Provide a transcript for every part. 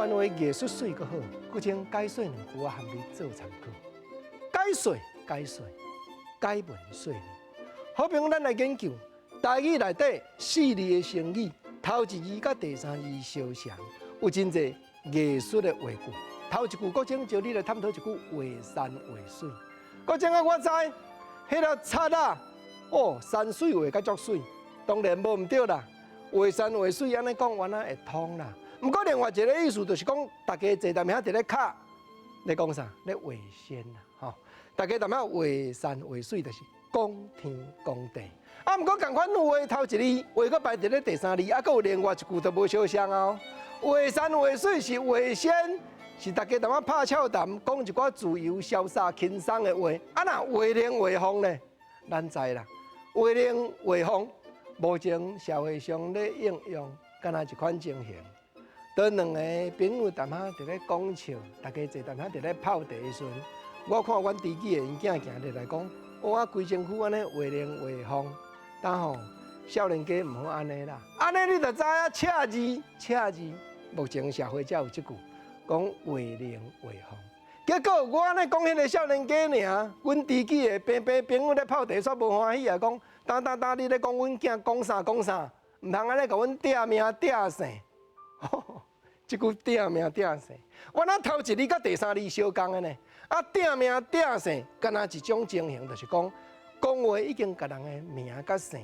灣話藝術媠閣好，閣將解說兩句，我含你做參考。解說解說，解文說理。好比講，咱來研究台語內底四字的成語，頭一字佮第三字相像，有真濟藝術的話句。頭一句閣將招你來探討一句畫山畫水。閣將啊，我知，彼个賊仔哦，山水畫甲足媠，當然無毋對啦。畫山畫水按呢講，原來會通啦。毋過另外一个意思就是講，大家坐踮遐佇咧敲，咧講啥？咧畫仙啦，吼！大家踮遐畫山畫水，就是講天講地。啊，毋過仝款畫頭一字，畫閣排佇咧第三字，啊，閣有另外一句就無相像哦。畫山畫水是畫仙，是大家踮遐拍俏談，講一寡自由瀟灑輕鬆的話。啊，若畫龍畫鳳咧，咱知啦，畫龍畫鳳，目前社會上咧應用，敢若這款情形。當兩個朋友踮遐佇咧講笑，大家坐踮遐佇咧泡茶的時陣，我看阮知己的𪜶囝行入來講，我規身軀按呢畫龍畫鳳，但吼少年家毋好按呢啦，按呢你就知影赤字赤字，目前社會才有這句講畫龍畫鳳。結果我按呢講彼个少年家爾，阮知己的平平朋友咧泡茶煞無歡喜啊，講，呾呾呾，你咧講阮囝講啥講啥，毋通按呢共阮硲名硲姓。這句硲名硲姓，原來頭一字佮第三字相仝的呢。啊，硲名硲姓，敢若一種情形，就是講講話已經共人的名佮姓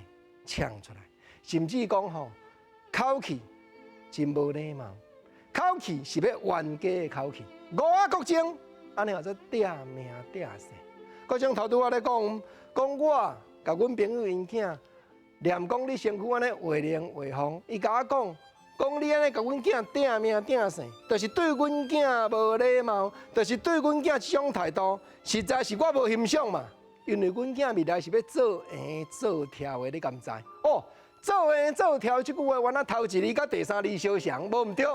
嗆出來，甚至講吼口氣真無禮貌，口氣是欲冤家的口氣。吳仔國精，按呢叫做硲名硲姓。國精頭拄仔咧講，講我共阮朋友𪜶囝念講你身軀按呢畫龍畫鳳，伊共我講。講你按呢共阮囝硲名硲姓，就是對阮囝無禮貌，就是對阮囝這種態度，實在是我無欣賞嘛。因為阮囝未來是欲做閒做跳的，你敢知？哦，做閒做跳這句話，原來頭一字佮第三字相像，無毋對。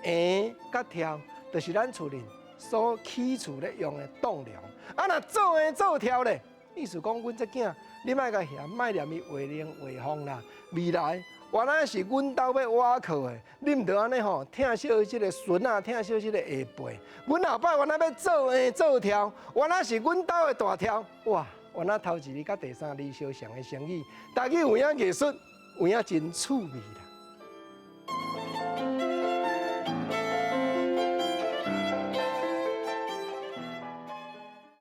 閒佮跳，就是咱厝裡所起厝咧用的棟梁。啊，若做閒做跳咧，意思講阮這囝，你莫共嫌，莫念伊畫龍畫鳳啦，未來。原來是阮兜欲倚靠的，你毋著按呢吼，疼惜這个孫仔，疼惜這个下輩。阮後擺原來欲做閒做跳，原來是阮兜的大跳。哇！原來頭一字佮第三字相像的成語，台語有影藝術，有影真趣味啦。